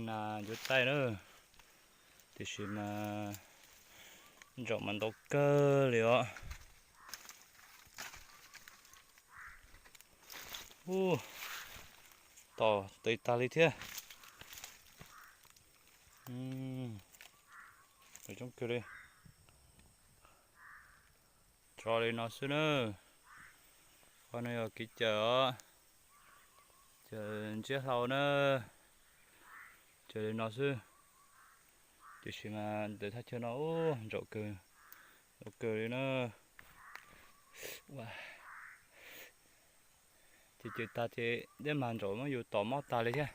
Nas yuav txaij na, tiam sis mas ntsaum mas ntau kawg li os. Ub, tom tes tag li thiab. Coob kawg li. Tso li no xwb na. Qhov no yog kev cawm os, cawm ntsiab hlau na, cawm li no xwb. Tiam sis mas ntawm thaj chaw no ub ntsaum kawg, ntau kawg li na. Ces cawm tag ces deb mas ntsaum muab yus tom mob tag li thiab.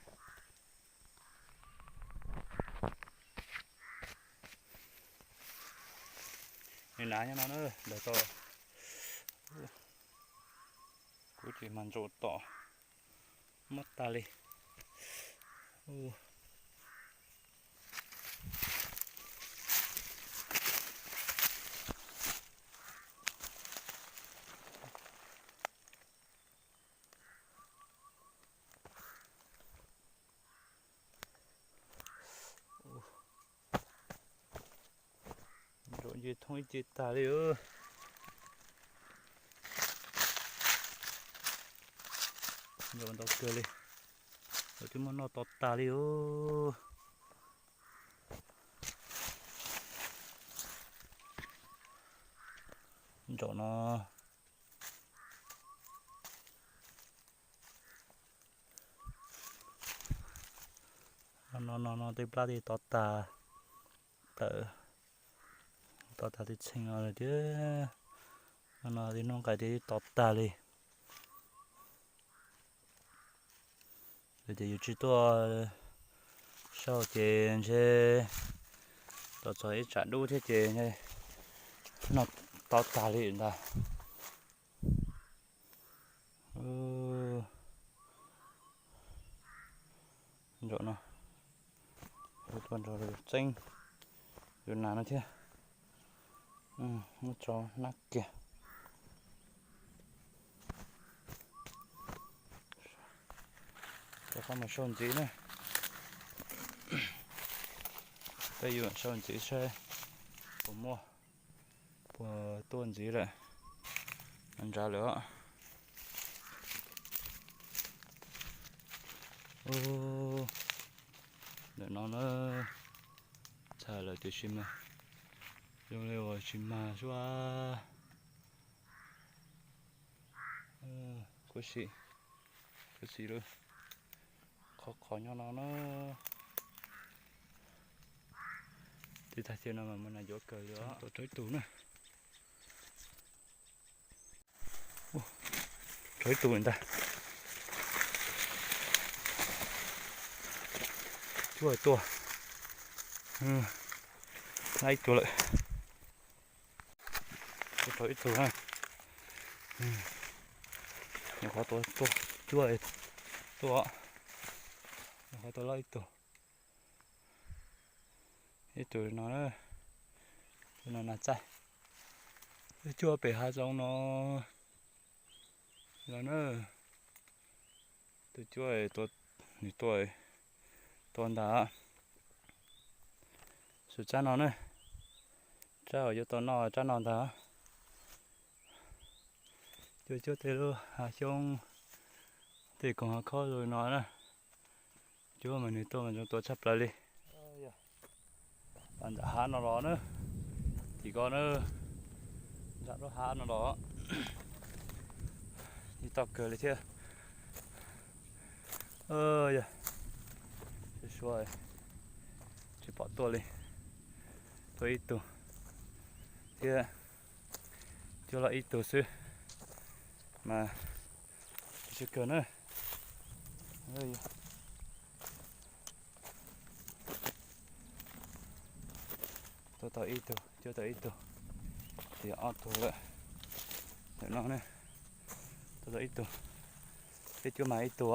Nws hnav nyob no na, ntawm tau kuv ces mas ntsaum tom mob tag li. Ntsaum nce thoob ib ce tag li os. Ntsaum ntau kawg li, lawv twb muab noj to tag li os. Ntsaum no, no no no tej plab tej to tag, tawm to tag tej txheej no lawm thiab. No no tej hnub nqaij tej to tag li. Ces yus tsis tuaj sau ces ntshe tos txog ib tsam dub thiab ces noj to tag li ntag. Ntsaum no, tuaj nrog txeeb yus nas no thiab. Muab tso nab kiag. Rov qab mus sau ntxiv na. Peb yuav sau ntxiv saib puas muaj, puas tuaj ntxiv lawm, nrad lawm os. Ntawm no na, txhaj lawm tiam sis mas zoo li uas tsis mag suab. Kuv sim, kuv sim lawm, qhov qhov nyob no na. Tiv tag cia no mas mus nas yuav kawg li os. Tuaj tsawv ib tug na. Tsawv ib tug ntag. Cuaj tuaj. Nab ib tug lawm. Tuaj tsawv ib tug na. Nyuam qhuav tuaj, tuaj cuaj tuaj. Nyuam qhuav tuaj loj ib tug. Ib tug no, tus no nas txaij. Cuaj pem hav zoov no los na. Tus cuaj, nws tuaj, tuaj ntag. Xub tsab no na, tsab uas yuav tau noj tsab no ntag. Cuaj cuab tej lub hav xyoob, tej koog hav khob zoo no na. Cuab mas nws tuaj mas zoo tuaj tshaj plaws li. Ntawm hav no los na, tim ko na, ntawm lub hav no los, ib toj kawg li thiab. Yog, suab, tsis pom tuaj li. Tuaj ib tug thiab, cuab los ib tug xwb mas tsis kawg na. Tuaj tau ib tug, cuab tau ib tug, ces ob tug lawm. Ntawm no ne, tuaj tau ib tug, peb cuab mas ib tug,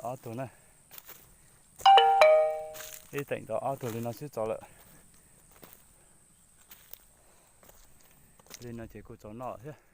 ob tug na. Ib teem tau ob tug li no xwb txaus lawm. Li no ces kuj txaus noj thiab.